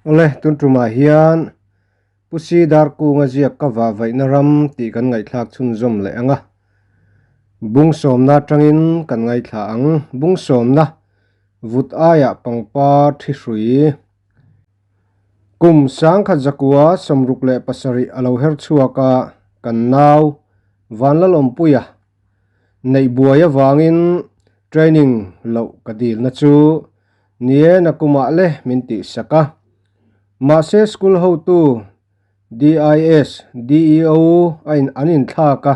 Awle, tun tumah hian Pu Si Darkunga ziak ka vah vaihna ram tih kan ngaihthlak chhunzawm leh ang a. Bung sawmna atangin kan ngaithla ang. Bung sawmna, Vut aiah pangpar thi hrui. Kum 1967 a lo her chhuak a, kan nau Vanlalawmpuia neih buai avangin training loh ka dilna chu nie nakumah le min tihsak a. Mahse school hotu DIS, DEO a in an inthlak a,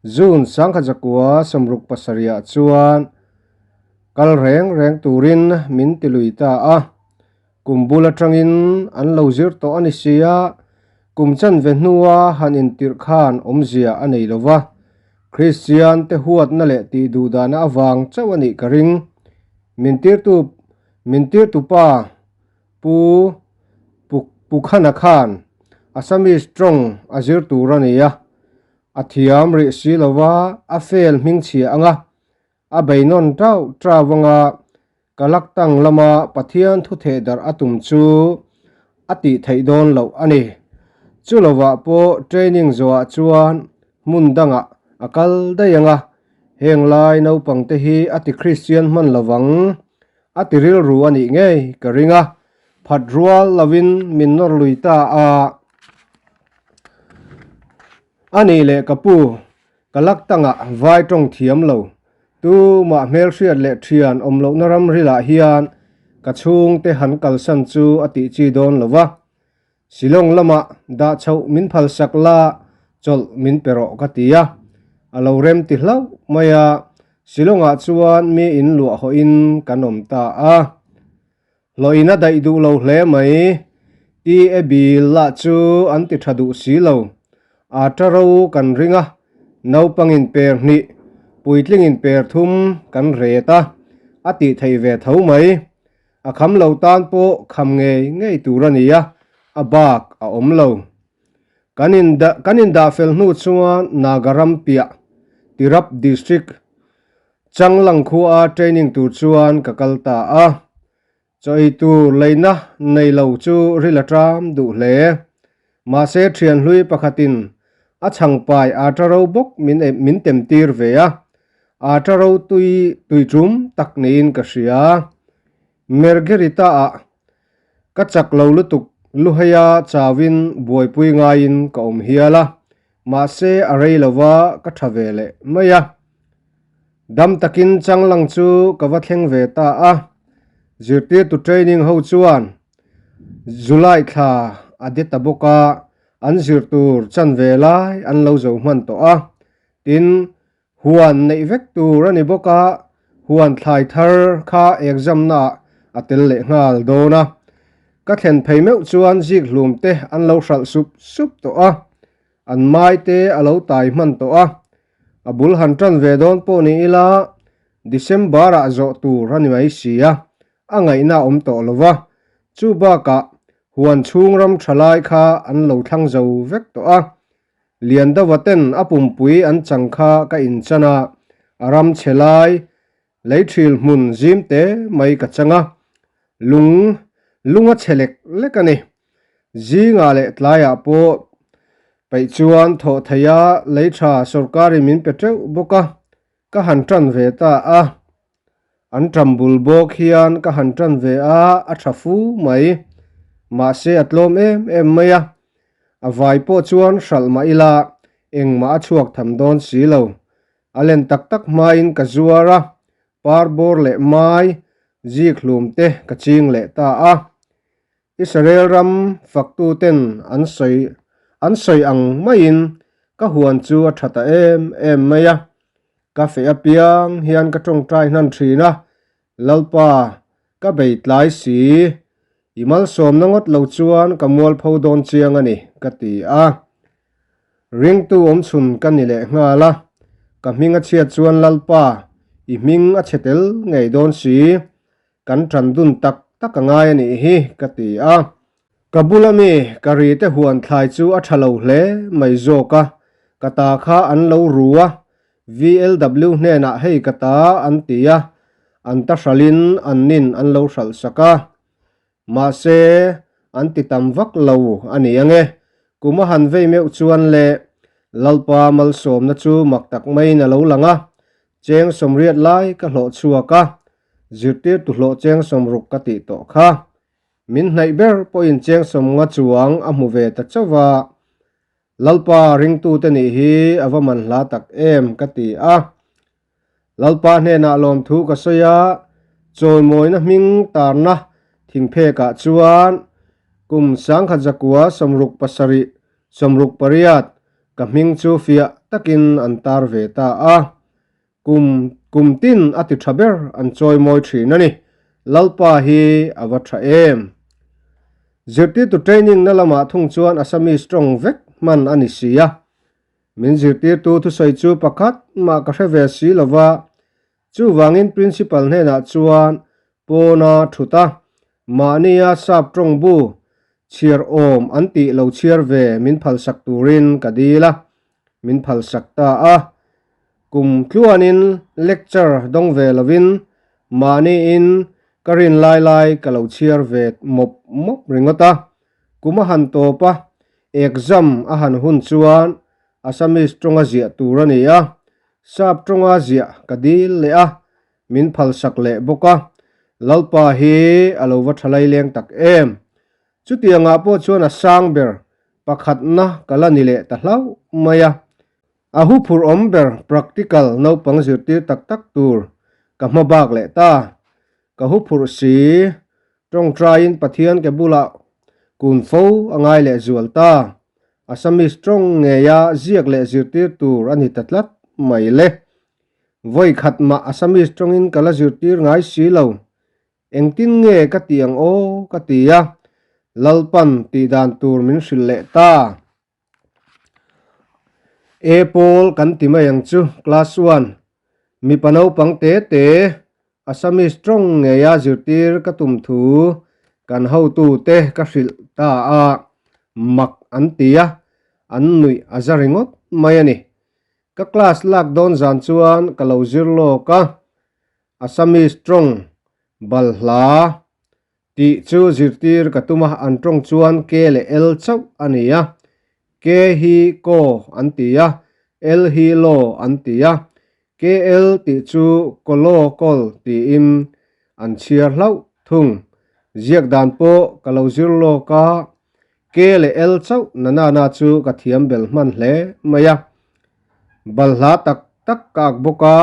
June 1967 ah chuan kal reng reng turin min ti lui ta a. Kum bul atangin an lo zir tawh a ni si a, kum chanve hnua han intirh khan awmzia a nei lo va, Kristian te huatna leh tih duhdahna avang chauh a nih ka ring. Min tirtu min tirtu pa Pu Pu Pukhana khan Assamese tawng a zir tur a ni a, a thiam rih si lo va, a fail hmingchhia ang a, A bei nawn tauh tau anga Kalaktang lama Pathian thu theh darh a tum chu a tih theih dawn loh a ni. Chu lovah pawh training zawhah chuan hmun dangah a kal daih anga heng lai naupangte hi a ti Kristian hman lovang a ti rilru a nih ngei ka ring a, phat rual lovin min nawr lui ta a. A nih leh ka pu, Ka lak tangah vai tawng thiam lo. Tumah hmelhriat leh thian awm lohna ram rilah hian ka chhungte han kalsan chu a tih chi dawn lo va. Shillong lamah dah chhoh min phalsak la, chawlh min pe rawh ka ti a. A lo rem ti hlauh mai a, Shillongah chuan mi in luah hawhin kan awm ta a. Hlawhin a daih duh lo hle mai. Ti e bil lah chu an ti tha duh si lo. A ta ro kan ring a, naupangin per hnih, puitlingin per thum kan ret a, a tih theih ve tho mai. A kham lo tan pawh kham ngei ngei tur a ni a, a bak a awm lo. Kan in kan indah fel hnu chuan Nagaram piah Tirap District Changlang khua training tur chuan ka kal ta a, chaw ei tur leina nei lo chu ril a ṭam duh hle. Mahse ṭhian hlui pakhatin a chhangpai a ṭa ro bawk min min tem tir ve a, a ṭa ro tui tui ṭum tak niin ka hria. Margherita ah ka chak lo lutuk luheia chauin buaipui ngaiin ka awm hial a, mahse a rei lova ka ṭha ve leh mai a. Dam takin changlang chu ka va thleng ve ta a, zirtirtu training ho chuan July thla a de ta bawk a, an zir tur chan ve lai an lo zo hman tawh a, tin huan neih vek tur a ni bawk a, huan thlai thar kha exam naah a tel leh nghal dawn a, ka thlen phei meuh chuan zik hlum te an lo hralh sup sup tawh a, an mai te a lo tai hman tawh a, A bul han tan ve dawn pawh ni ila December ah zawh tur a ni mai si a, a ngaihna a awm tawh lo va. Chu bakah huan chhung ram tha lai kha an lo thlang zo vek tawh a. Liandova ten a pumpui an chang kha ka inchan a, a ram chhe lai lei thil hmun zim te mai ka chang a, lung lung a chhe lek lek a ni. Zingah leh tlaiah pawh peih chuan thawh theih a lei tha sorkarin min pe teuh bawk a, ka han tan ve ta a. An ṭam bul bawk hian ka han tan ve a, a tha fu mai. Mahse a tlawm em em mai a, a vai pawh chuan hralh mah ila engmah a chhuak tham dawn si lo. A len tak tak hmain ka zuar a, par bawr leh mai zik hlum te ka ching leh ta a. Israel ram faktuten an sawi an sawi ang maiin ka huan chu a tha ta em em mai a. Ka feh apiang hian ka tawngtai hnan thin a, Lalpa, ka bei tlai si, i malsawmna ngawt lo chuan ka mualpho dawn chiang a ni, ka ti a. Ringtu awmchhun ka ni leh nghal a, ka hming a chhiat chuan Lalpa, i hming a chhe tel ngei dawn si, kan tan dun tak tak a ngai a nih hi, ka ti a. Ka bula mi ka ri te huan thlai chu a tha lo hle mai zawk a, ka ta kha an lo ru a, VLW hnenah hei ka ta an ti a, an ta hralhin an nin an lo hralh sak a. Mahse. an ti tam vak lo a ni ang e. Kum a han vei meuh chuan le Lalpa malsawmna chu mak tak maiin a lo lang a, cheng sawmriat lai ka hlawh chhuak a, zirtirtu hlawh cheng sawmruk ka tih tawh kha. Min hnaih ber pawhin cheng sawmnga chuang a hmu ve ta chauh va, Lalpa ringtute nih hi a va man hla tak em ka ti a. Lalpa hnenah lawmthu ka sawi a, chawimawina hming tarna thingphekah chuan kum sangkhat zakua 67 68 ka hming chu fiah takin an tar ve ta a. Kum kum tin a ti tha ber an chawimawi thin a ni. Lalpa hi a va tha em. Zirtirtu training na lamah thung chuan Assamese tawng vek hman a ni si a. Min zirtirtu thusawi chu pakhat mah ka hre ve si lo va, chuvangin Principal hnenah chuan pawna thut a, mahnia sap tawng bu chhiar awm an tih lo chhiar ve min phalsak turin ka dil a, min phalsak ta a. Kum tluanin lecture dawng ve lovin mahniin ka rin lai lai ka lo chhiar ve mawp mawp ringawt a. Kum a han tawp a, exam a han hun chuan Assamese tawnga ziah tur a ni a, Sap tawnga ziah ka dil leh a, min phalsak leh bawk a, Lalpa hi a lo va tha laileng tak em. Chutiangah pawh chuan a sang ber pakhatna ka la ni leh ta hlauh mai a. A huphurh awm ber practical naupang zirtir tak tak tur ka hma bak leh ta. Ka huphurh si, tawngtaiin Pathian ke bulah kun fo a ngai leh zual ta. Assamese tawng ngeia ziak leh zirtir tur a ni ta tlat mai le. Vawi khat mah Assamese tawngin ka la zirtir ngai si lo. Engtin nge ka tih ang aw ka ti a, Lalpan tih dan tur min hrilh leh ta. E pawl kan ti mai ang chu class one mipa naupang te te Assamese tawng ngeia zirtir ka tum thu kan hotu te ka hrilh ta a mak an ti a an nuih a za ringawt mai a ni. Ka class lak dawn zan chuan ka lo zir lawk a Assamese tawng balhla Tih chu zirtir ka tum a, an tawng chuan K leh L chauh a ni a. K hi Ko an ti a, L hi Lo an ti a. KL tih chu Kolo Kol tiin an chhiar hlauh thung. Ziak dan pawh ka lo zir lawk a, K leh L chauh na na na chu ka thiam bel hman hle mai a. Balhla tak tak ka ak bawk a,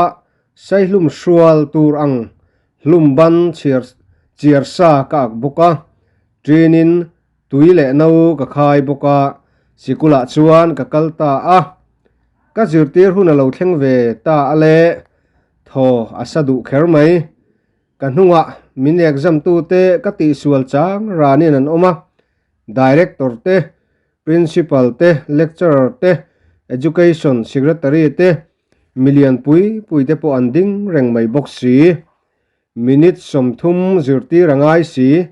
saihlum hrual tur ang hlum ban chhiar chiar sa ka ak bawk a, ṭinin tui leh no ka khai bawk a, sikulah chuan ka kal ta a. Ka zirtir hun a lo thleng ve ta a le, thaw a sa duh kher mai. Ka hnungah min exam tute ka tihsual chang ranin an awm a, Director te, Principal te, Lecturer te, Education Secretary te, milian pui pui te pawh an ding reng mai bawk si. Minute 30 zirtir a ngai si,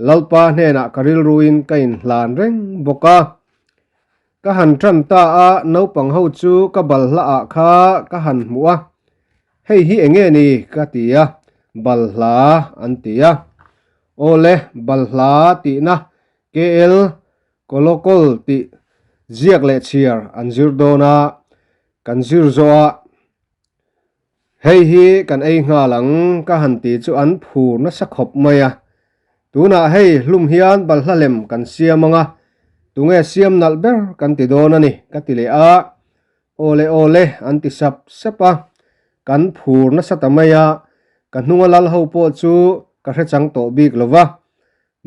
Lalpa hnenah ka rilruin ka inhlan reng bawk a. Ka han tan ta a, naupang ho chu ka balhla ah kha ka han hmuh a, hei hi enge ni ka ti a, balhla an ti a. Awle, balhla tihna KL Kolokol tih ziak leh chhiar an zir dawn a, kan zir zawh a, Hei hi kan ei nghal ang ka han ti chu an phur nasa khawp mai a. Tunah hei hlum hian balhla lem kan siam ang a, tunge siam nalh ber kan ti dawn a ni ka ti leh a. Awle awle an ti sap sap a, kan phur nasa ta mai a, ka hnunga lal ho pawh chu ka hre chang tawh bik lo va.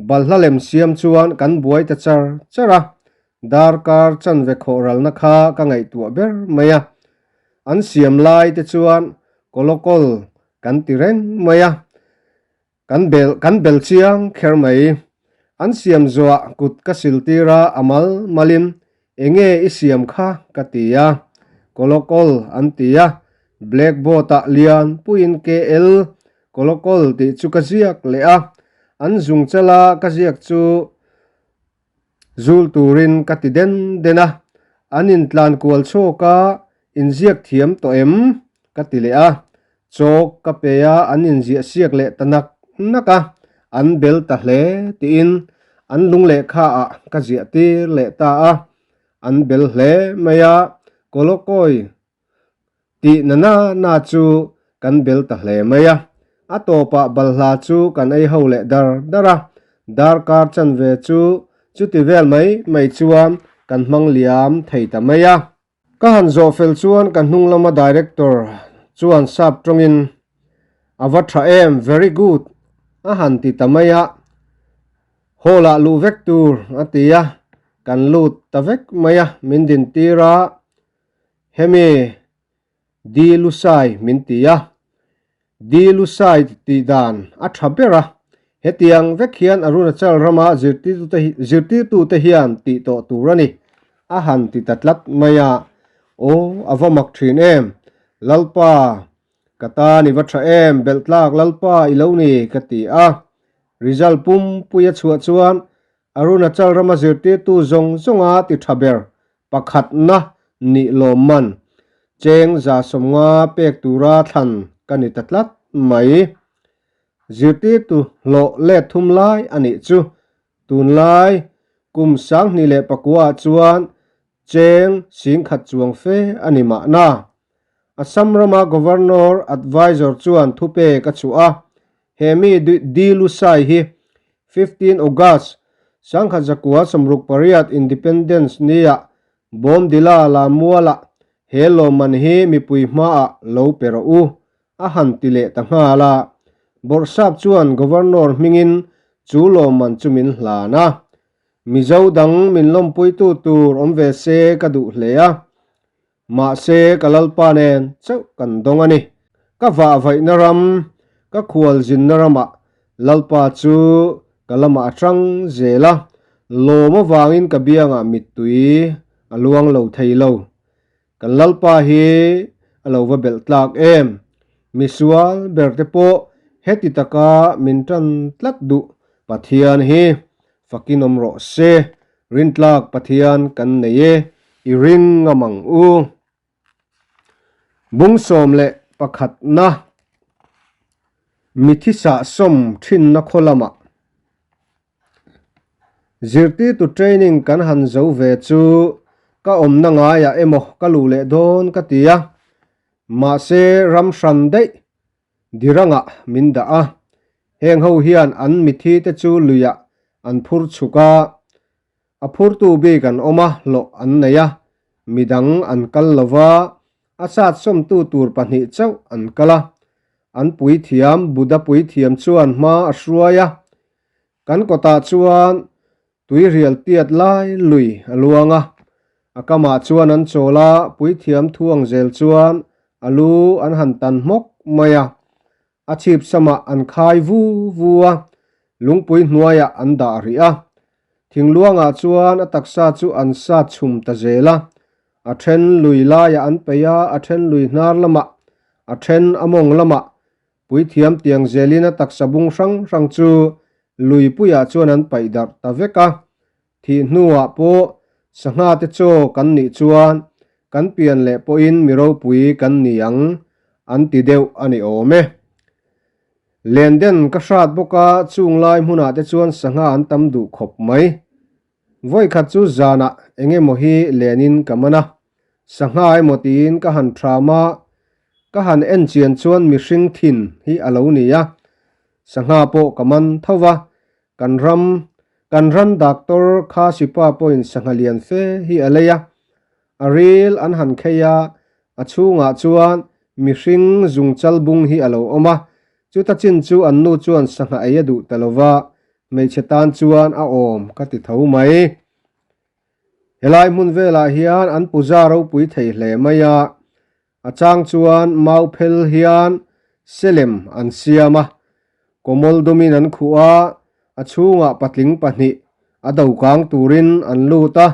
Balhla lem siam chuan kan buai ta char char a, Darkar chanve khawh ralna kha ka ngaihtuah ber mai a, an siam lai te chuan kawlawkawl kan ti reng mai a, kan bel kan bel chiang kher mai. An siam zuah kut ka sil tir a, a mal malin enge i siam kha ka ti a, kawlawkawl an ti a, blackboard ah lian puiin KL kawlawkawl tih chu ka ziak leh a, an zung chala ka ziak chu Zul turin ka ti den den a, an intlan kual chhawk a, inziak thiam tawh em? ka ti leh a, chawk ka pe a, an inziah siak leh ta nak nak a, an bel ta hle tiin An lung lehkha ah ka ziah tir leh ta a, an bel hle mai a, Kawlawkawi tih na na na chu kan bel ta hle mai a. A tawpah balhla chu kan ei ho leh dar dar a, darkar chanve chu chuti vel mai mai chuan kan hmang liam thei ta mai a. Ka han zawh fel chuan ka hnung lama director chuan sap tawngin, A va tha em, very good, a han ti ta mai a. Hall ah luh vek tur a ti a, kan lut ta vek mai a, min din tir a, hemi Di Lusai min ti a. Di Lusai tih dan a tha ber a, hetiang vek hian Arunachal rama zirtirtute hian tih tawh tur a ni, a han ti ta tlat mai a. Aw, a va mak thin em! Lalpa, ka tan i va tha em, belh tlak Lalpa i lo ni, ka ti a. Result pumpui a chhuah chuan Arunachal rama zirtirtu zawng zawnga ti tha ber Pakhatna nih lawmman cheng 150 pek tura thlan ka ni ta tlat mai. Zirtirtu hlawh let thum lai a nih chu. Tunlai kum 2009 ah chuan cheng 10,000 chuang fe a ni mahna. Assam rama Governor Advisor chuan thupek a chhuah a, he mi Dilusai hi 15 August, 1968 Independence Ni-ah Bawmdila Lamualah he lawmman hi mipui hmaah lo pe rawh u, a han ti leh ta nghal a. Bawrhsap chuan Governor hmingin chu lawmman chu min hlan a. Mizo dang min lawmpuitu tur awm ve se ka duh hle a. Mahse, ka Lalpa nen chauh kan dawng a ni. Ka vahvaihna ram, ka khualzinna ramah Lalpa chu ka lamah a tang zel a, lawm avangin ka biangah mittui a luang lo thei lo. Kan Lalpa hi a lo va belh tlak em? Misual berte pawh heti taka min tan tlat duh Pathian hi fakin awm rawh se. Rintlak Pathian kan nei e, i ring ngam ang u. Bung 11 na Mithi sahsawm thinna khaw lamah Zirtirtu training kan han zo ve chu ka awmna ngaiah emaw ka luh leh dawn ka ti a, mahse ram hran daih Dirangah min dah a, heng ho hian an mithi te chu luiah an phur chhuk a, a phurtu bik an awm a, hlawh an nei a, midang an kal lo va, a sat sawmtu tur pahnih chauh an kal a, an puithiam Buddha puithiam chuan hma a hruai a, kan kawtah chuan Tuirial tiat lai lui a luang a, a kamah chuan an chawl a, puithiam thuang zel chuan a lu an han tan hmawk mai a, a chhip samah an khai vu vu a, lungpui hnuaiah an dah rih a. Thingluangah chuan a taksa chu an sat chhum ta zel a, a then lui laiah an peih a, a then lui hnar lamah, a then a mawng lamah, Puithiam tiang zelin a taksa bung hrang hrang chu luipuiah chuan an paih darh ta vek a. Thih hnuah pawh sangha te chaw kan nih chuan kan pian leh pawhin mi ropui kan ni ang an ti deuh a ni awm e. Lenden ka hrat bawk a, chung lai hmunah te chuan sangha an tam duh khawp mai. Vawikhat chu zanah eng emaw hi lenin ka man a, sangha emaw tiin ka han thram a, ka han en chian chuan mihring thin hi a lo ni a, sangha pawh ka man tho va, kan ram kan ran doctor Khasipa pawhin sangha lian fe hi a lei a, a ril an han khei a, a chhungah chuan mihring zungchal bung hi a lo awm a, chuta chin chu an nu chuan sangha ei a duh ta lo va, Hmeichhe tan chuan a awm ka ti tho mai. Helai hmun velah hian an puja ropui thei hle mai a, a chang chuan mau phel hian selem an siam a, kawmawl dumin an khuh a, a chhungah patling pahnih a dokang turin an lut a,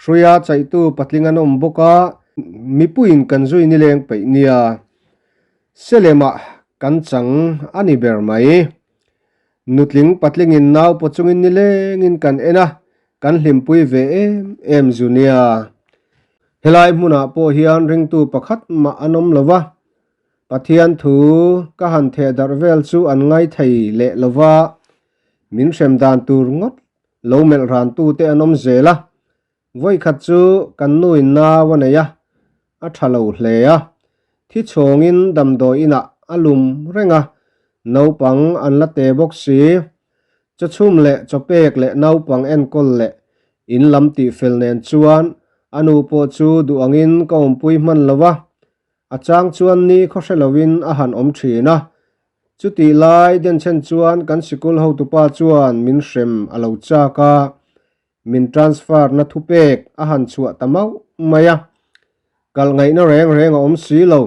hruia chaihtu patling an awm bawk a, mipuiin kan zui nileng peih nia. Selemah kan chang a ni ber mai. Nutling patlingin nau paw chungin nilengin kan en a, kan hlimpui ve em em zu nia. Helai hmunah pawh hian ringtu pakhat mah an awm lo va, Pathian thu ka han theh darh vel chu an ngai thei leh lo va, min hrem dan tur ngawt. Lo melh ran tute an awm zel a. Vawikhat chu kan nuin nau a nei a, a tha lo hle a. Thi chhawngin damdawi inah a lum reng a, naupang an la te bawk si. Chawchhum leh chawpek leh naupang enkawl leh in lam tihfel nen chuan a nu pawh chu duh angin ka awmpui hman lo a. A chang chuan ni khaw hre loin a han awm thin a. Chutih lai denchhen chuan kan sikul hotupa chuan min hrem a lo chak a. Min transfer na thupek a han chhuah ta mauh mai a, kalh ngaihna reng reng a awm si lo.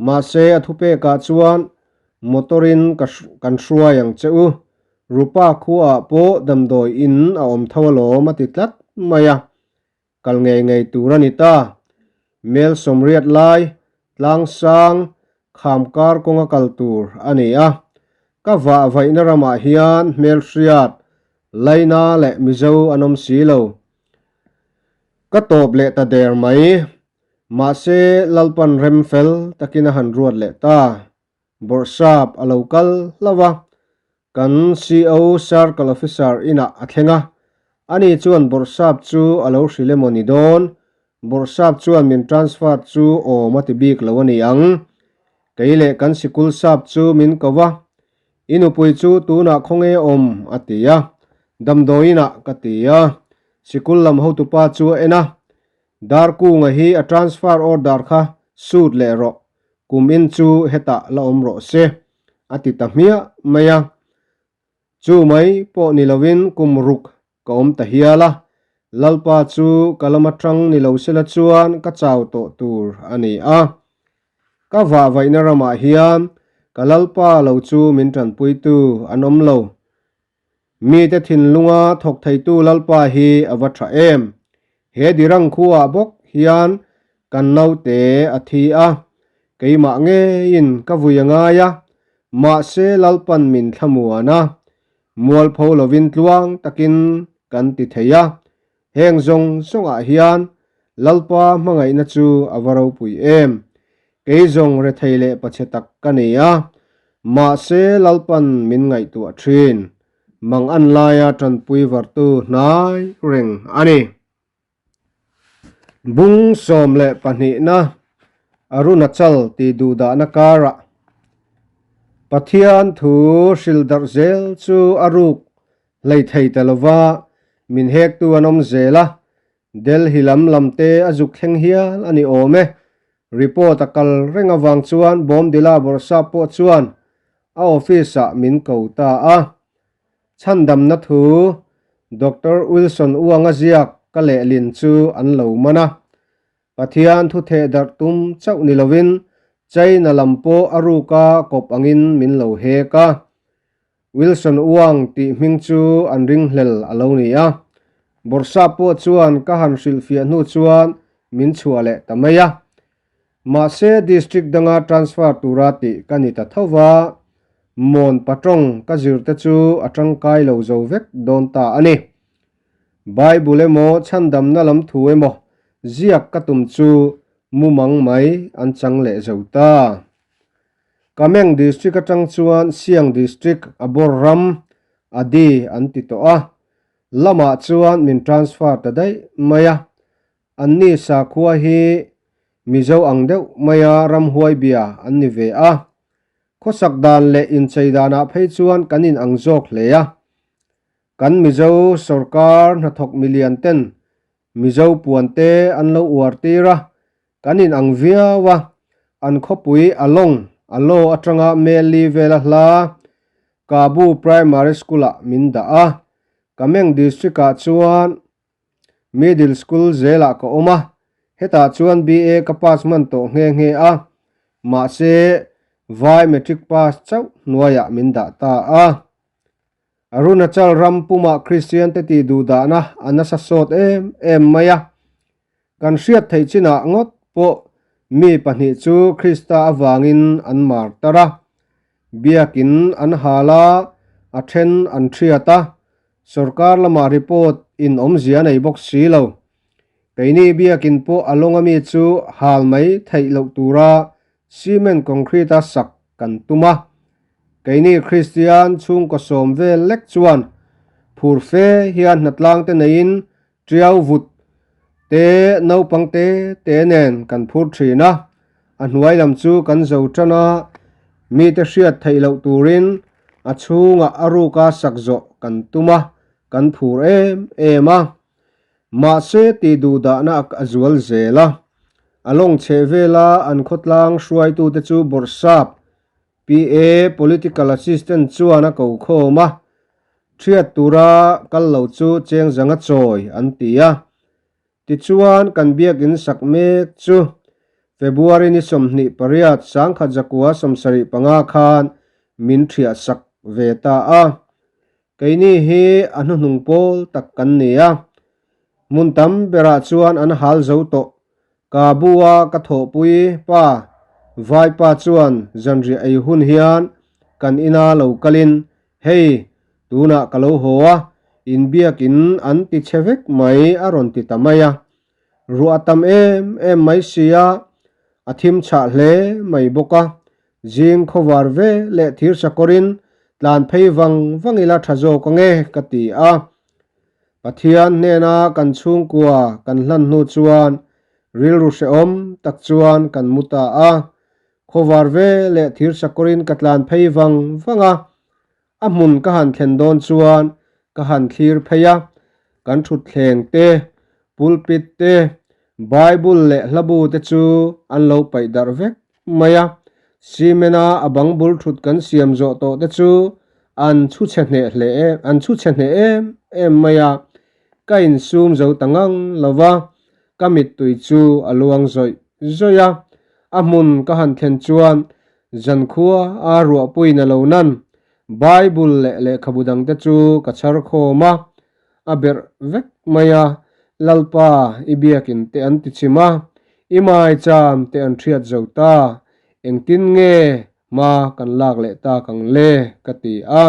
Mahse a thupekah chuan motor in ka kan hruai ang che u, Rupa khuaah pawh damdawi in a awm tho alawm a ti tlat mai a, kal ngei ngei tur a ni ta. Mel sawmriat lai tlangsang kham kar kawnga kal tur a ni a. Ka vah vaihna ramah hian hmelhriat, Laina leh Mizo an awm si lo. Ka tawp leh ta der mai. Mahse Lalpan rem fel takin a han ruat leh ta. Bawrhsap a lo kal hlauh a, kan CO Circle Officer inah a thleng a, ani chuan Bawrhsap chu a lo hrilh emaw ni dawn, Bawrhsap chuan min transfer chu awm a ti bik lo a ni ang. Kei leh kan sikul sap chu min ko a, I nupui chu tunah khawnge awm a ti a, damdawiinah ka ti a, sikul lam hotupa chu a en a, Darkunga hi a transfer order kha suit leh rawh, kum in chu hetah la awm rawh se, a ti ta hmiah mai a. Chu mai pawh ni lovin kum ruk ka awm ta hial a, Lalpa chu ka lama tang ni lo sela chuan ka chau tawh tur a ni a. Ka vahvaihna ramah hian ka Lalpa lo chu min tanpuitu an awm lo. Mite thinlunga thawk theitu Lalpa hi a va tha em? He dirang khuaah bawk hian kan naute a thi a, keimah ngeiin ka vui a ngai a, mahse Lalpan min thlamuan a, mualpho lovin tluang takin kan ti thei a, heng zawng zawngah hian Lalpa hmangaihna chu a va ropui em? Kei zawng rethei leh pachhe tak ka ni a, mahse Lalpan min ngaihtuah thin. Mang an laia tanpui vartu hnai reng a ni. Bung 12na Arunachal tih duhdahna karah Pathian thu hrilh darh zel chu a ruk hlei thei ta lova min hektu an awm zel a, Delhi lam lam te a zuk thleng hial a ni awm e. Report a kal reng avang chuan Bawmdila Bawrhsap pawh chuan a office ah min ko ta a. Chhandamna thu Doctor Wilson Uanga ziak ka lehlin chu an lo man a. Pathian thu theh darh tum chauh ni lovin China lam pawh a ruka kawp angin min lo hek a. Wilson Uang tih hming chu an ringhlel a lo ni a. Bawrhsap pawh chuan ka han hrilhfiah hnu chuan min chhuah leh ta mai a. Mahse district danga transfer tura tih ka ni ta tho va, mawn patawng ka zir te chu a tangkai lo zo vek dawn ta a ni. Bible emaw chhandamna lam thu emaw ziak ka tum chu mumang mai an chang leh zo ta. Kameng District atang chuan Siang District a bawr ram Adi an ti tawh a, lamah chuan min transfer ta daih mai a. Anni sakhua hi Mizo ang deuh maia ramhuai bia an ni ve a. Khawsak dan leh inchei danah phei chuan kan in ang zawk hle a. Kan Mizo sawrkar hnathawk milian ten Mizo puan te an lo uar tir a, kan in ang viau a, an khawpui a lawng a law atanga Meli vela hla Kabu Primary School-ah min dah a, Kameng District-ah chuan Middle School zelah ka awm a, hetah chuan BA ka pass hman tawh nghe nghe a, mahse Vai Matric pass chauh hnuaiah min dah ta a. Arunachal ram pumah Kristian te tih duhdahna a nasa sawt em em mai a. Kan hriat theih chinah ngawt pawh mi pahnih chu Krista avangin an mar tar a. Biakin an hal a, a then an thiat a, sorkar lamah report in awmzia nei bawk si lo. Keini biakin pawh a lawnga mi chu hal mai theih loh tura cement concrete a sak kan tum a. Keini Kristian chhungkaw sawm vel lek chuan Phur fe hian hnatlang te neiin tiau vut te naupang te te nen kan phur thin a, a hnuai lam chu kan zo tan a, mite hriat theih loh turin a chhungah a ruka sak zawh kan tum a, kan phur em em a. Mahse tih duh dahna a zual zel a, a lawng chheh vela an khawtlang hruaitute chu bawrhsap PA Political Assistant chuan a ko khawm a, Thiat tura kal lo chu cheng zanga chawi an ti a. Tichuan kan biakin sak mek chu February ni 28 1975 khan min thiah sak ve ta a. Keini hi a hnuhnung pawl tak kan ni a. Hmun tam berah chuan an hal zo tawh Ka bua ka thawhpui pa Vaipa chuan zanriah ei hun hian kan ina lo kalin, Hei, tunah ka lo haw a, inbiakin an ti che vek mai a rawn ti ta mai a. Ruah a tam em em mai sia, a thim chhah hle mai bawk a. Zing khawvar ve leh thir sakawrin tlan phei vang vang ila tha zawk ange ka ti a. Pathian hnena kan chhungkua kan hlan hnu chuan rilru hrehawm tak chuan kan mu ta a. Khawvar ve leh thir sakawrin ka tlan phei vang vang a. A hmun ka han thlen dawn chuan ka han thlir phei a, kan thutthleng te, pulpit te, Bible leh hlabu te chu an lo paih darh vek mai a. Cement-a a bang bul thut kan siam zawh tawh te chu an chhu chhe hneh hle em, an chhu chhe hneh em em mai a. Ka insum zo ta ngang lo va, ka mittui chu a luang zawih zawih a. A hmun ka han thlen chuan Zankhua a ruahpuiin a lo nan Bible leh lehkhabu dangte chu ka chhar khawm a, a berh vek mai a, Lalpa i biakin te an ti chim a, i maicham te an hriat zo ta, engtin nge hma kan lak leh tak ang le ka ti a.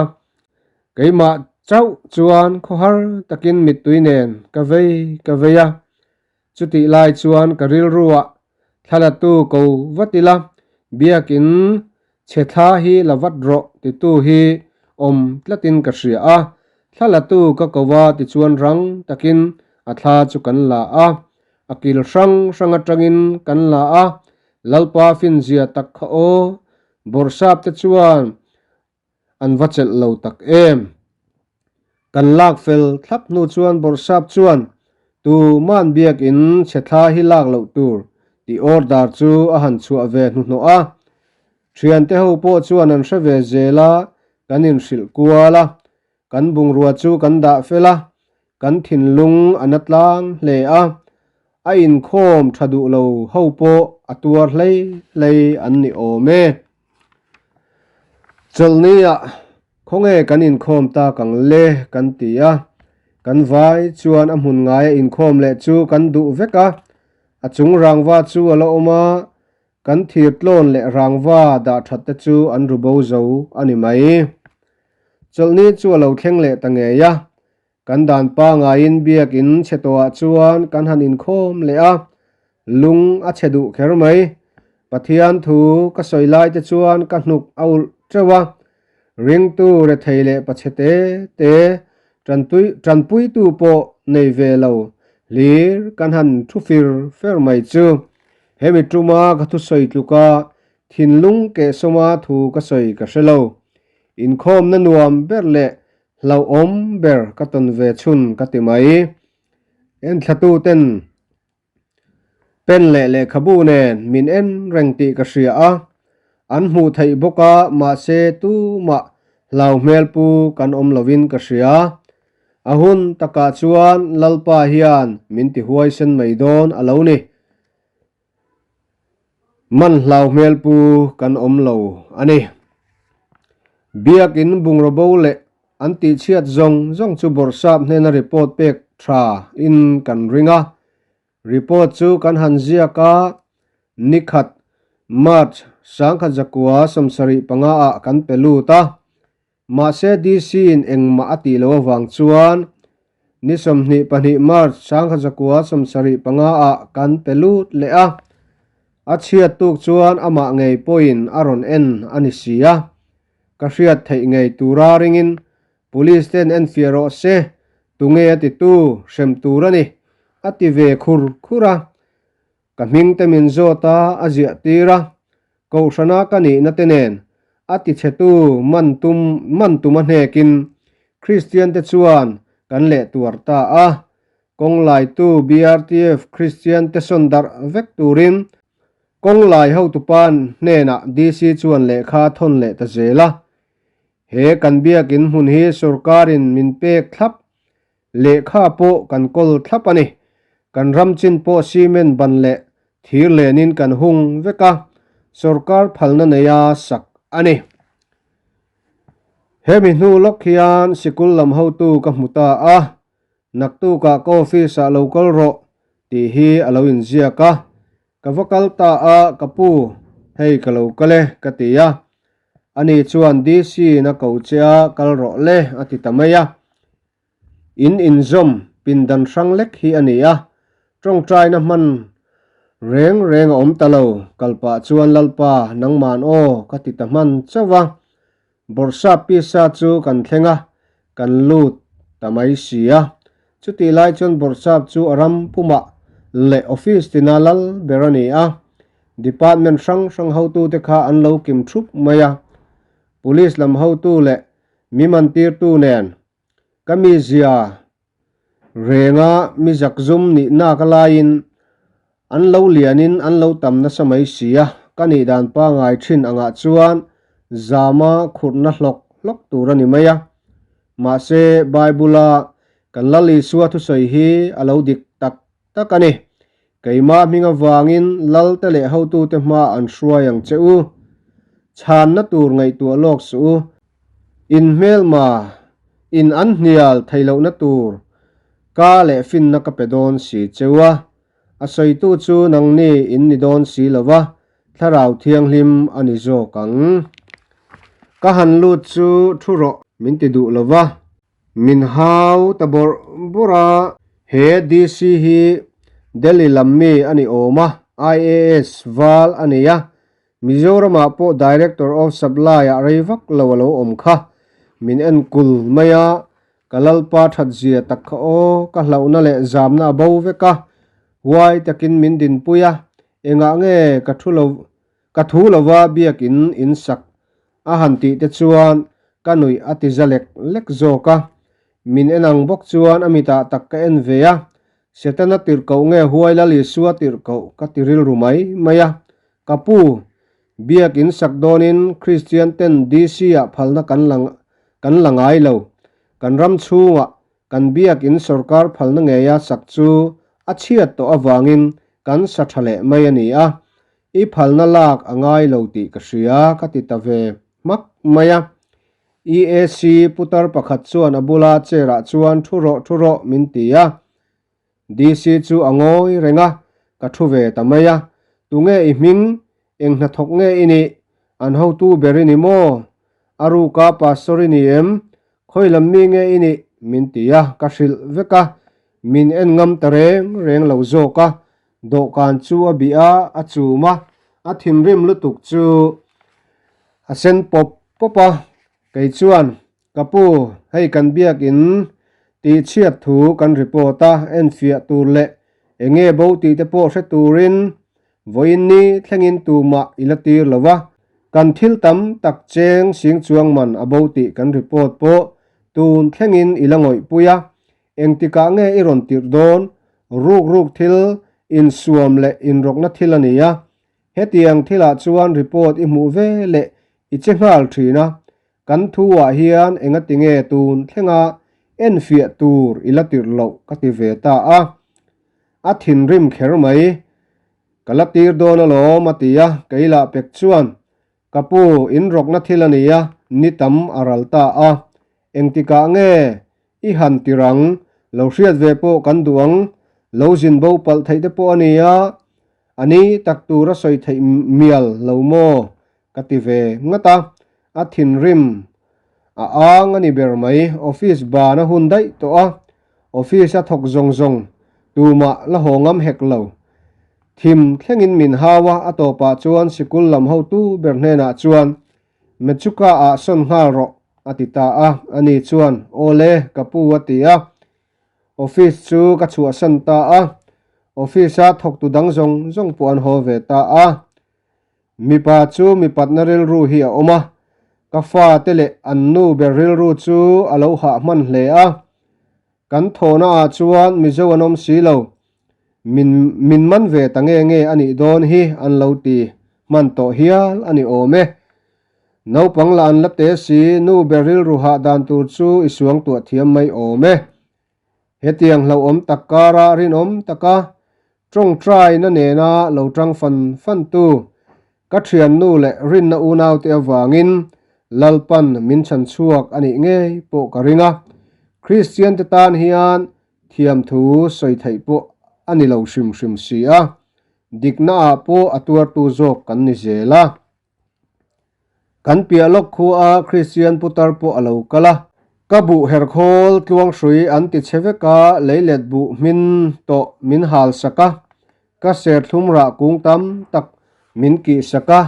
Keimah chauh chuan khawhar takin mittui nen ka vei ka vei a, Chutih lai chuan ka rilruah thlalatu ko vat ila, biakin chhe thla hi la vat rawh titu hi awm tlatin ka hria a. Thlalatu ka ko a tichuan rang takin a thla chu kan la a, a kil hrang hrang atangin kan la a, Lalpa finzia tak kha aw, Bawrhsap te chuan an va chelh lo tak em? Kan lak fel thlap hnu chuan Bawrhsap chuan tuman biakin chhe thla hi lak loh tur tih order chu a han chhuah ve hnuhnawh a. Thiante ho pawh chuan an hre ve zel a, kan inhrilh kual a, kan bungrua chu kan dah fel a, kan thinlung a na tlang hle a, a inkhawm tha duh lo ho pawh a tuar hlei hlei an ni awm e. Chawlhniah khawnge kan inkhawm tak ang le kan ti a, kan vai chuan a hmun ngaia inkhawm leh chu kan duh vek a, a chung rangva chu a la awm a, kan thir tlawn leh rangva dah that te chu an ru bo zo a ni mai. Chawlhni chu a lo thleng leh ta ngei a, Kan dan pangaiin biakin chhe tawhah chuan kan han inkhawm leh a, lung a chhe duh kher mai. Pathian thu ka sawi lai te chuan ka hnuk a ulh teuh a, ringtu rethei leh pachhe te te tanpuitu pawh nei ve lo hlir kan han thu fir fer mai chu. Hemi tuma ka thusawi tluka thinlung kehsawma thu ka sawi ka hre lo. Inkhawmna nuam ber leh Hlauhawm ber ka tawn ve chhun ka ti mai. Enthlatu ten pen leh lehkhabu nen min en reng tih ka hria a, an hmuh theih bawk a, mahse tumah hlau hmel pu kan awm lovin ka hria. A hun takah chuan Lalpa hian min ti huaisen mai dawn a lo ni. Man hlau hmel pu kan awm lo a ni. Biakin bungraw bo leh an tihchhiat zawng zawng chu Bawrhsap hnena report pek tha in kan ring a. Report chu kan han ziak a, nikhat March 1975 ah kan pe lut a. Mahse DC in engmah a tih loh avang chuan ni 22 March 1975 ah kan pe lut leh a, a chhiat tuk chuan amah ngei pawhin a rawn en a ni si a, ka hriat theih ngei tura ringin. Police ten enfiah rawh se, tunge a titu hrem tur a ni, a ti ve khur khur a. Ka hming te min zawt a, a ziah tir a. Kohhrana ka nihna te nen a tichhetu man tum man tum a hnekin Kristian te chuan kan leh tuar ta a. Kawnglaitu BRTF Kristian te sawn darh vek turin Kawnglai hotupa hnenah DC chuan lehkha a thawn leh ta zel a. He kan biakin hmun hi sorkarin min pek thlap Lehkha pawh kan kawl thlap a ni. Kan ram chin pawh cement ban leh thir lenin kan hung vek a, sorkar phalna neia sak a ni. Hemi hnu lawk hian sikul lam hotu ka hmu ta a, naktukah ka office-ah lo kal rawh tih hi a lo inziak a. Ka va kal ta a, ka pu, hei ka lo kal e, ka ti a. Ani chuan DC in a ko che a, kal rawh le, a ti ta mai a. In inzawm pindan hrang lek hi a ni a, tawngtaina hman reng reng a awm ta lo, kal pah chuan Lalpa, nangman aw, ka ti ta hman chauh a. Bawrhsap pisa chu kan thleng a, kan lut ta mai si a. Chutih lai chuan Bawrhsap chu a ram pumah leh office tina lal ber a ni a. Department hrang hrang hotute kha an lo kim thup mai a. Police lam hotu leh mi mantirtu nen ka mizia renga mi zakzum nih nak a laiin an lo lianin an lo tam nasa mai si a, ka nih dan pangai thin angah chuan zama khurhna hlawk hlawk tur a ni mai a. Mahse, Bible-a kan Lal Isua thusawi hi a lo dik tak tak a ni. Keimah hming avangin Lalte leh hotute hma an hruai ang che u. Chhanna tur ngaihtuah lawk suh u. In hmelma in an hnial thei lohna tur ka leh finna ka pe dawn si che u a. A sawitu chu nangni in ni dawn si lo va, Thlarau Thianghlim a ni zawk ang. Ka han lut chu thu rawh min ti duh lo va. Min hau ta bawrh bawrh a. He DC hi Delhi lam mi a ni awm a, IAS val a nei a, Mizoramah pawh Director of Supply-ah rei vak lo a lo awm kha. Min enkul mai a, ka lalpa that zia tak kha aw, ka hlauhna leh zamna a bo vek a, huai takin min dinpui a, engah nge ka thu lo Ka thu lova biakin in sak a han tih te chuan ka nuih a ti za lek lek zawk a. Min en ang bawk chuan a mitah tak ka en ve a, Setana tirhkoh nge huai Lal Isua tirhkoh ka ti rilru mai mai a. Ka pu, biakin sak dawnin Kristian ten DC ah phalna kan la kan la ngai lo. Kan ram chhungah Kan biakin sorkar phalna ngeia sak chu a chhiat tawh avangin kan sa tha leh mai a ni a, i phalna lak a ngai lo tih ka hria ka ti ta ve hmak mai a. EAC putar pakhat chuan a bula chair ah chuan thu rawh thu rawh min ti a. DC chu a ngawi reng a, ka thu ve ta mai a. Tunge i hming? Eng hnathawk nge i nih? An hotu ber i ni maw? A ruka pastor i ni em? Khawi lam mi nge i nih? Min ti a, ka hrilh vek a. Min en ngam ta reng reng lo zawk a. Dawhkan chu a bih a, a chum a, a thinrim lutuk chu a sen pawp pawp a. Kei chuan Ka pu, hei kan biakin tih chhiat thu kan report a, enfiah tur leh enge bo tih te pawh hre turin vawiin ni thlengin tumah i la tir lo a, kan thil tam tak cheng sing chuang man a bo tih kan report pawh tun thlengin i la ngawihpui a, engtikah nge i rawn tirh dawn, ruk ruk thil insuam leh inrawkna thil a ni a, hetiang thilah chuan report i hmuh ve leh i che nghal thin a, Kan thu ah hian engati nge tun thlenga enfiah tur i la tirh loh ka ti ve ta a. A thinrim kher mai. Ka la tir dawn alawm a ti a, kei lah pek chuan, Ka pu, in rawkna thil a nia, ni tam a ral ta a. Engtikah nge i han tir ang, lo hriat ve pawh kan duh ang, lo zin bo palh theih te pawh a nia, a ni tak tur a sawi theih mial lo maw? Ka ti ve ngat a, a thinrim a ang a ni ber mai. Office ban a hun daih tawh a, office a thawk zawng zawng tumah la haw ngam hek lo. Thim thlengin min hau a, a tawpah chuan sikul lam hotu ber hnenah chuan Mechuka ah sawn nghal rawh a ti ta a. Ani chuan, Aw le, ka pu a ti a. Office chu ka chhuahsan ta a. Office-a thawktu dang zawng zawng pawh an haw ve ta a. Mipa chu mipatna rilru hi a awm a, ka fate leh an nu ber rilru chu a lo hah hman hle a. Kan thawhna ah chuan Mizo an awm si lo, min min man ve ta nge nge a nih dawn hi an lo ti hman tawh hial a ni awm e. Naupang lah an la te si, nu ber rilru hah dan tur chu i suang tuah thiam mai awm e. Hetiang hlauhawm tak kara rinawm taka tawngtaina nena lo tang fan fan tu ka thiannu leh rinna unaute avangin Lalpan min chhan chhuak a nih ngei pawh ka ring a. Kristiante tan hian thiamthu sawi theih pawh a ni lo hrim hrim si a, diknaah pawh a tuartu zawk kan ni zel a. Kan piah lawk khua Kristian putar pawh a lo kal a. Ka buh herkhawl tluanghrui an ti che vek a, leilet buh hmin tawh min hal sak a, ka serthlum rah kung tam tak min kih sak a,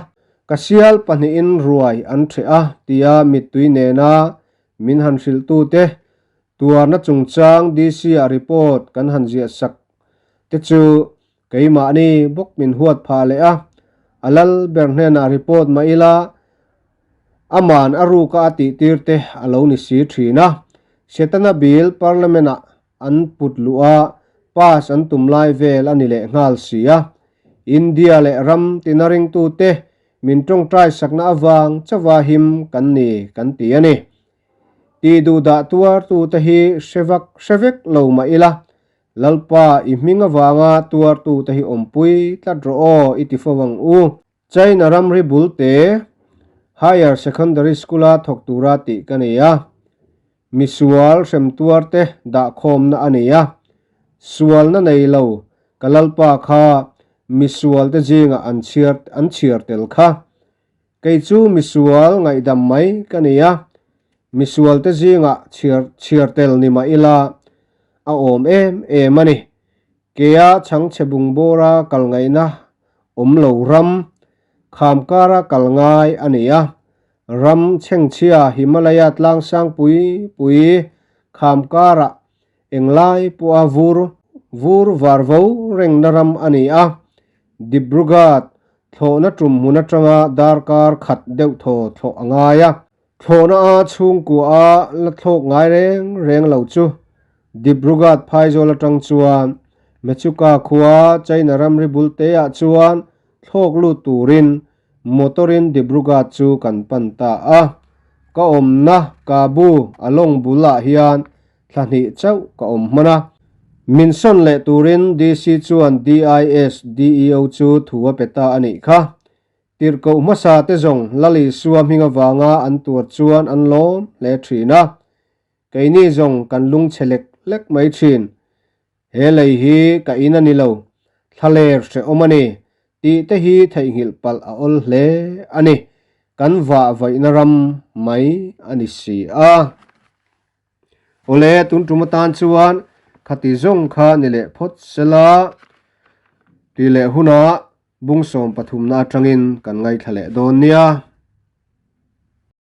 ka sial pahnihin ruai an ṭheh a tia mittui nena min han hrilhtute tuarna chungchang DC-ah report kan han ziah sak te chu Keimahni bawk min huat phah leh a, a lal ber hnenah report mah ila aman a ruka a tihtir te a lo ni si thin a. Setana bill Parliament ah an put luh a, pass an tum lai vel a ni leh nghal si a. India leh ram tina ringtute min tawngtai sakna avang chauha him kan ni kan ti a ni. Tih duhdah tuartute hi hre vak hre vek lo mah ila Lalpa, i hming avanga tuartute hi awmpui tlat rawh aw, i ti fo ang u. China ramri bul te Higher Secondary School-a thawk tura tih ka nei a. Misual hrem tuarte dahkhawmna a nei a. Sualna nei lo ka Lalpa kha misualte zingah an chhiar an chhiar tel kha. Kei chu misual ngaihdam mai ka ni a, misualte zingah chhiar chhiar tel ni mah ila a awm em em a ni. Kea chhangchhe bungbawra kal ngaihna awm lo ram, khamkara kal ngai a ni a. Ram chhengchhia Himalaya tlangsang pui pui khamkara englai pawha vur vur var vo rengna ram a ni a. Dibrugarh Thlawhna tum hmun atanga darkar khat deuh thaw thlawh a ngai a. Thlawhna a chhungkua a la thlawk ngai reng reng lo chu Dibrugarh phaizawl atang chuan Mechuka khua China ramri bul te ah chuan thlawk lut turin motor in Dibrugarh chu kan pan ta a. Ka awmna Kabu a lawng bul ah hian Thla hnih chauh ka awm hman a. Min sawn leh turin DC chuan DIS DEO chu thu a pe ta a nih kha. Tirhkoh hmasa te zawng Lalisua hming avanga an tuar chuan an lawm hle thin a. Keini zawng kan lungchhe lek lek mai thin. He lei hi ka in a ni lo, thlaler hrehawm a ni tih te hi theihnghilh palh a awl hle a ni. Kan vah vaihna ram mai a ni si a. Awle, tun tum atan chuan khati zawng kha ni leh phawt sela tih leh hunah bung 13 atangin kan ngaithla leh dawn nia.